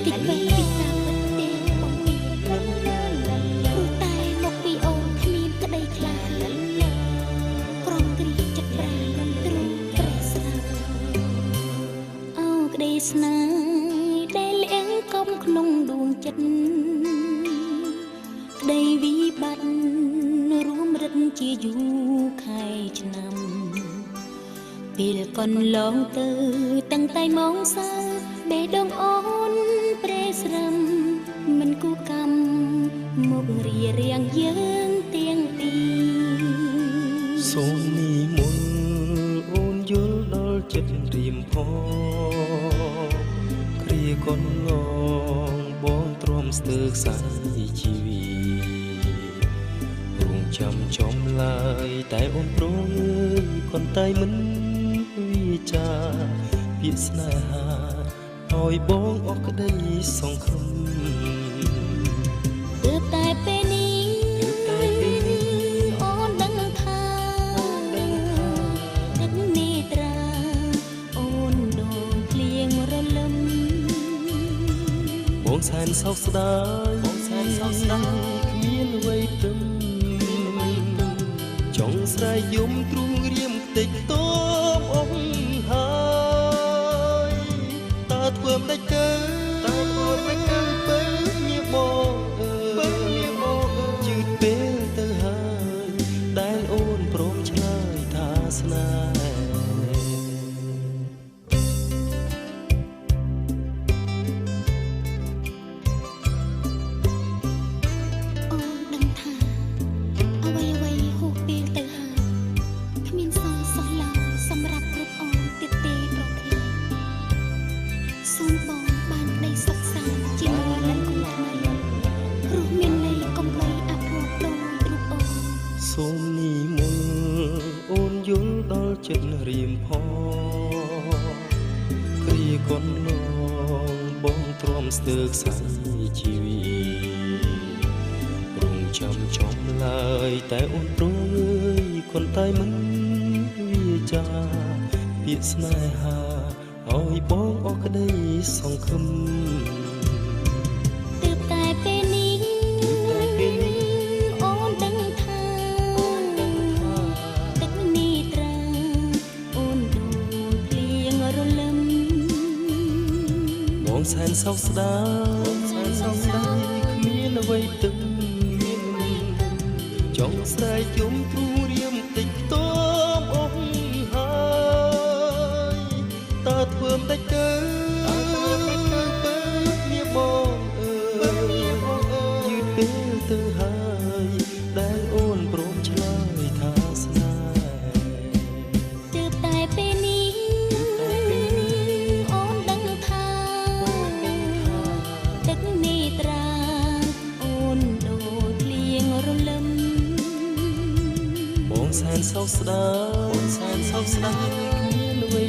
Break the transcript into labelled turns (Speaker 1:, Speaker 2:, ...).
Speaker 1: តិចវេពីការពិតទេបងពីព្រោះតែមកពីអូនគ្មានក្តីក្លាហានក្រំគ្រាចិត្តប្រាទ្រូងប្រេះស្រាអោក្តីស្នេហ៍ដែលលៀងកុំក្នុងដួងចិត្តក្តីវិបត្តិរួមរិទ្ធជាយូរខែឆ្នាំពេលកន្លងទៅតាំងតែម៉ោងសើបេះដូងអូនប្រេស្រឹមមិនគូកម្មមករារាំងយើងទាំងពីរ
Speaker 2: សូមនិមន្តអូនយល់ដល់ចិត្តរៀមផងគ្រាកន្លងបងទ្រាំស្ទើខ្សែជីវិតរងចាំចំឡើយតែអូនប្រងអើយ កន្តែមិនវាចាពាក្យស្នេហាឲ្យបងអស់ក្តីសង្ឃឹម
Speaker 1: ទើបតែពេលនេះអូនដឹងថាទឹកនេត្រាអូនដូនភ្លៀងរលឹម
Speaker 2: បងសែនសោកស្ដាយបងសែនសោកស្ដាយគ្មានអ្វីទឹមចង់ស្រែកយំទ្រូងរៀមតិចតមអងហើយតើធ្វើមិនដេចទៅតើធ្វើមិនទៅពើមៀបងអើយជឺពេលទៅហើយដែលអូនព្រមឆ្លើយថាស្នេហ៍
Speaker 1: អូនដឹងថាអ្វីអ្វីហួសពេលទៅហើយគ្មានសល់សោះឡើយសម្រាប់រូបអូនទៀតទេប្រុសថ្លៃសូមបងបានក្តីសុខសាន្តជាមួយនឹងគូថ្មីរស់មានន័យកុំបីអភ័ព្វដោយរូបអូន
Speaker 2: សូមនិមន្តអូនយល់ដល់ចិត្តរៀមផងគ្រាកន្លងបងទ្រាំស្ទើខ្សែជីវិតរងចាំចំឡើយតែអូនប្រងអើយកន្តែមិនវាចាពាក្យស្នេហាឲ្យបងអស់ក្តីសង្ឃឹម
Speaker 1: ទើបតែពេលនេះអូនដឹងថាទឹកនេត្រាអូនដូនភ្លៀងរលឹម
Speaker 2: បងសែនសោកស្ដាយសែនសោកស្ដាយគ្មានអ្វីទឹមចង់ស្រែកយំទ្រូងរៀមតិចខ្ទមអស់ហើយតើធ្វើមិនដេចទៅពើមៀបងអើយយឺតពេលទៅហើយដែលអូនព្រមឆ្លើយថាស្នេហ៍
Speaker 1: ទើបតែពេលនេះអូនដឹងថាទឹកនេត្រាអូនដូនភ្លៀងរលឹម
Speaker 2: បងសែនសោកស្ដាយសែនសោកស្ដាយគ្មានអ្វី